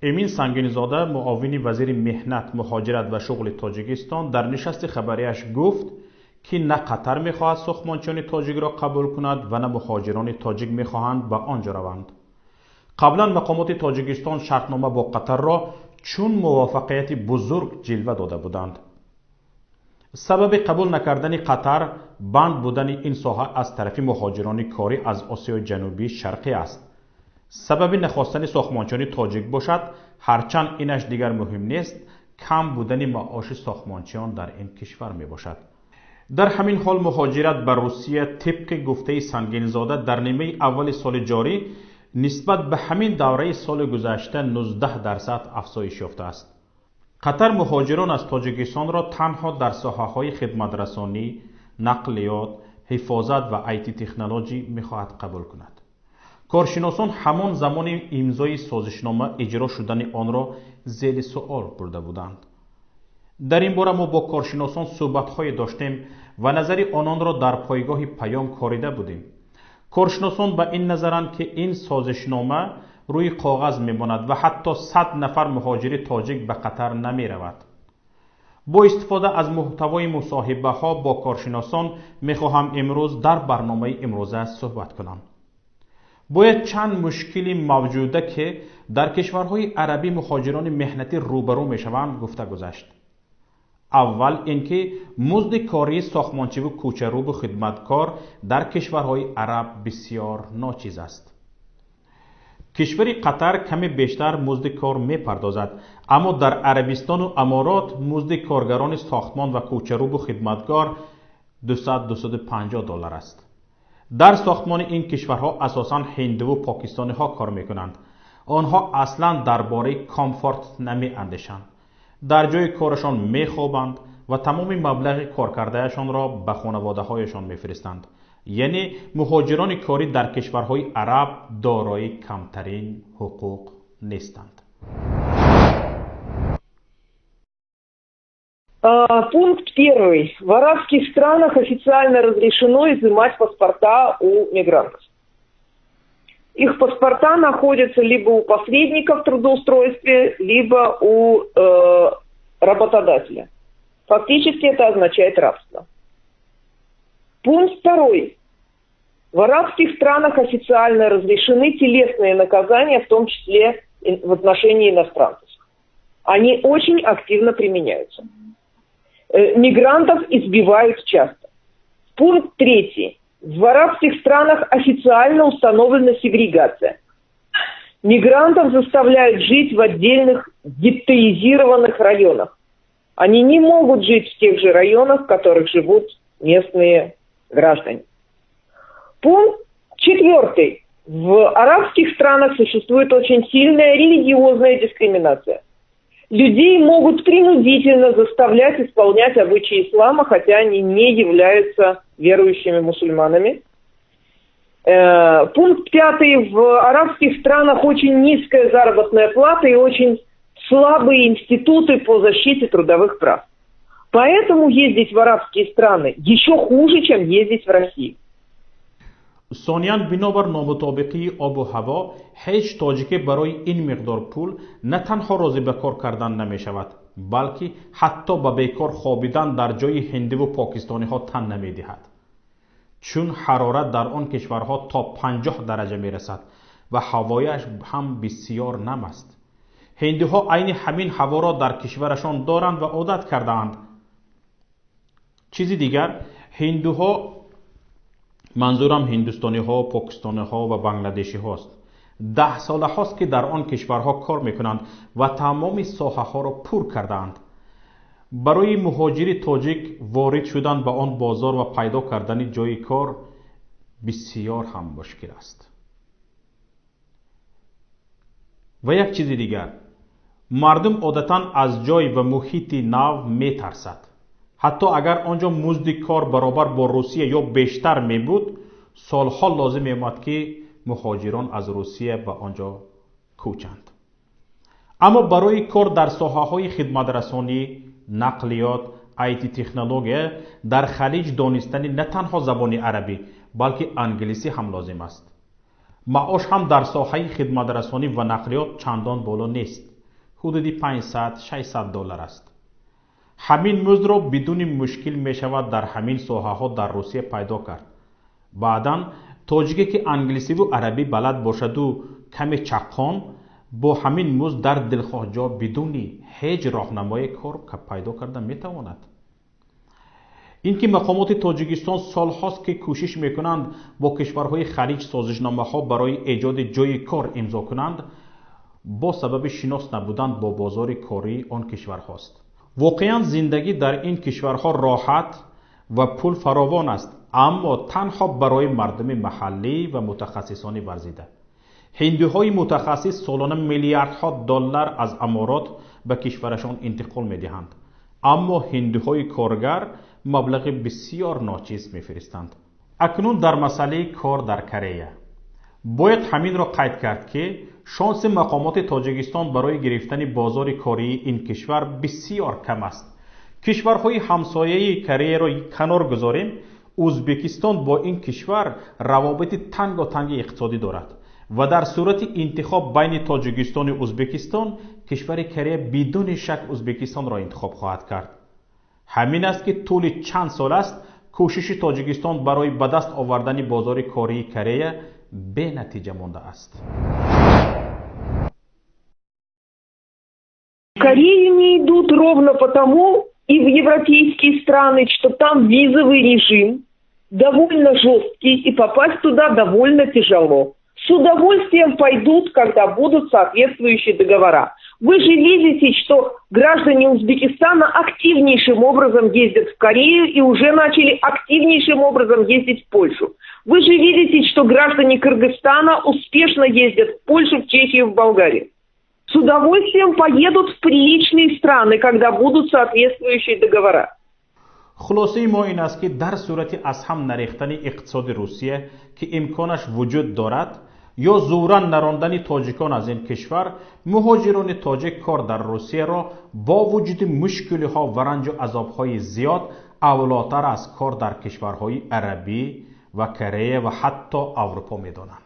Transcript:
Эмин Сангинзода, муовини вазири меҳнат, муҳоҷират ва шуғли Тоҷикистон, дар нишасти хабарияш гуфт, ки на Қатар мехоҳад сохтмончиёни тоҷикро қабул кунад ва на муҳоҷирони тоҷик мехоҳанд ба он ҷо раванд. Қаблан мақомоти Тоҷикистон шартнома бо Қатарро чун муваффақияти бузург ҷилва дода буданд. Сабаби қабул накардани Қатар банд будани ин соҳа аз тарафи муҳоҷирони корӣ аз Осиёи Ҷанубии Шарқӣ аст. Сабаби нахостани сохтмончиёни тоҷик бошад, ҳарчанд инаш дигар муҳим нест, кам будани маоши сохтмончиён дар ин кишвар мебошад. Дар ҳамин ҳол муҳоҷират ба Русия тибқи гуфтаи Сангинзода дар нимаи аввали соли ҷорӣ нисбат ба ҳамин давраи соли гузашта 19% афзоиш ёфтааст. Қатар муҳоҷирон аз Тоҷикистонро танҳо дар соҳаҳои хидматрасонӣ, нақлиёт, ҳифозат ва IT технологӣ мехоҳад қабул кунад. Коршиносон ҳамон замони имзои созишнома иҷро шудани онро зери суол бурда буданд. Дар ин бора мо бо коршиносон суҳбатҳое доштем ва назари ононро дар пойгоҳи паём корида будем. Коршиносон ба ин назаранд, ки ин созишнома рӯи коғаз мемонад ва ҳатто 100 нафар муҳоҷири тоҷик ба Қатар намеравад. Бо истифода аз муҳтавои мусоҳибаҳо бо коршиносон мехоҳам имрӯз дар барномаи имрӯза суҳбат кунам. Бояд чанд мушкили мавҷуда, ки дар кишварҳои арабӣ муҳоҷирони меҳнатӣ рӯбарӯ мешаванд, гуфта гузашт. Аввал ин ки музди кории сохтмончиву кӯчарӯбу хидматкор дар кишварҳои араб бисёр ночиз аст. Кишвари Қатар каме бештар музди кор мепардозад, аммо дар Арабистону Аморот музди коргарони сохтмон ва кӯчарӯбу хидматкор 200-250 доллар аст. Дар сохтмони ин кишварҳо асосан ҳиндуву покистониҳо кор мекунанд. Онҳо аслан дар бораи комфорт намеандешанд. Дар ҷои корашон мехобанд ва тамоми маблағи коркардаашонро ба хонаводаҳояшон мефиристанд. Яъне муҳоҷирони корӣ дар кишварҳои араб дорои камтарин ҳуқуқ нестанд. Пункт первый. В арабских странах официально разрешено изымать паспорта у мигрантов. Их паспорта находятся либо у посредника в трудоустройстве, либо у работодателя. Фактически это означает рабство. Пункт второй. В арабских странах официально разрешены телесные наказания, в том числе в отношении иностранцев. Они очень активно применяются. Мигрантов избивают часто. Пункт третий. В арабских странах официально установлена сегрегация. Мигрантов заставляют жить в отдельных геттоизированных районах. Они не могут жить в тех же районах, в которых живут местные граждане. Пункт четвертый. В арабских странах существует очень сильная религиозная дискриминация. Людей могут принудительно заставлять исполнять обычаи ислама, хотя они не являются верующими мусульманами. Пункт пятый. В арабских странах очень низкая заработная плата и очень слабые институты по защите трудовых прав. Поэтому ездить в арабские страны еще хуже, чем ездить в Россию. Сониян, бинобар номутобиқии обу ҳаво, ҳеҷ тоҷике барои ин миқдор пул на танҳо розӣ ба кор кардан намешавад, балки ҳатто ба бекор хобидан дар ҷои ҳиндиву покистониҳо тан намедиҳад. Чун ҳарорат дар он кишварҳо то 50 дараҷа мерасад ва ҳавояш ҳам бисёр нам аст. Ҳиндуҳо айни ҳамин ҳаворо дар кишварашон доранд ва одат кардаанд. Чизи дигар, ҳиндуҳо, манзурам ҳиндустониҳо, покистониҳо ва бангладешиҳост, 10 солаҳост, ки дар он кишварҳо кор мекунанд ва тамоми соҳаҳоро пур кардаанд. Барои муҳоҷири тоҷик ворид шудан ба он бозор ва пайдо кардани ҷои кор бисёр ҳам мушкил аст. Ва як чизи дигар, мардум одатан аз ҷой ва муҳити нав метарсад. Ҳатто агар он ҷо музди кор баробар бо Русия ё бештар мебуд, солҳо лозим меомад, ки муҳоҷирон аз Русия ба он ҷо кӯчанд. Аммо барои кор дар соҳаҳои хидматрасонӣ, нақлиёт, IT технология дар Халиҷ донистани на танҳо забони арабӣ, балки англисӣ ҳам лозим аст. Маош ҳам дар соҳаи хидматрасонӣ ва нақлиёт чандон боло нест. Ҳудуди 500-600 доллар аст. Ҳамин муздро бидуни мушкил мешавад дар ҳамин соҳаҳо дар Русия пайдо кард. Баъдан тоҷике ки англисиву арабӣ балад бошаду каме чаққон, бо ҳамин музд дар дилхоҳ ҷо бидуни ҳеҷ роҳнамое кор пайдо карда метавонад. Ин ки мақомоти Тоҷикистон солҳост ки кӯшиш мекунанд бо кишварҳои халиҷ созишномаҳо барои эҷоди ҷойи кор имзо кунанд, бо сабаби шинос набудан бо бозори кории он кишварҳост. Воқеан зиндагӣ дар ин кишварҳо роҳат ва пул фаровон аст, аммо танҳо барои мардуми маҳаллӣ ва мутахассисони варзида. Ҳиндуҳои мутахассис солона миллиардҳо доллар аз Аморот ба кишварашон интиқол медиҳанд, аммо ҳиндуҳои коргар маблағи бисёр ночиз мефиристанд. Акнун дар масъалаи кор дар Корея бояд ҳаминро қайд кард, ки шонси мақомоти Тоҷикистон барои гирифтани бозори кории ин кишвар бисёр кам аст. Кишварҳои ҳамсояи Кореяро канор гузорем, Ӯзбекистон бо ин кишвар равобити танготанги иқтисодӣ дорад ва дар сурати интихоб байни Тоҷикистону Ӯзбекистон кишвари Корея бидуни шак Ӯзбекистонро интихоб хоҳад кард. Ҳамин аст ки тӯли чанд сол аст кӯшиши Тоҷикистон барои ба даст овардани бозори кории Корея бенатиҷа мондааст. В Корею не идут ровно потому, и в европейские страны, что там визовый режим довольно жесткий, и попасть туда довольно тяжело. С удовольствием пойдут, когда будут соответствующие договора. Вы же видите, что граждане Узбекистана активнейшим образом ездят в Корею и уже начали активнейшим образом ездить в Польшу. Вы же видите, что граждане Кыргызстана успешно ездят в Польшу, в Чехию, в Болгарию. С удовольствием поедут в приличные страны, когда будут соответствующие договора. Хулосаи мо ин аст, ки дар сурати аз ҳам нарехтани иқтисоди Русия, ки имконаш вуҷуд дорад, ё зӯран нарондани тоҷикон аз ин кишвар, муҳоҷирони тоҷик кор дар Русияро бо вуҷуди мушкилиҳо ва ранҷу азобҳои зиёд авлотар аз кор дар кишварҳои арабӣ ва Корея ва ҳатто Аврупо медонанд.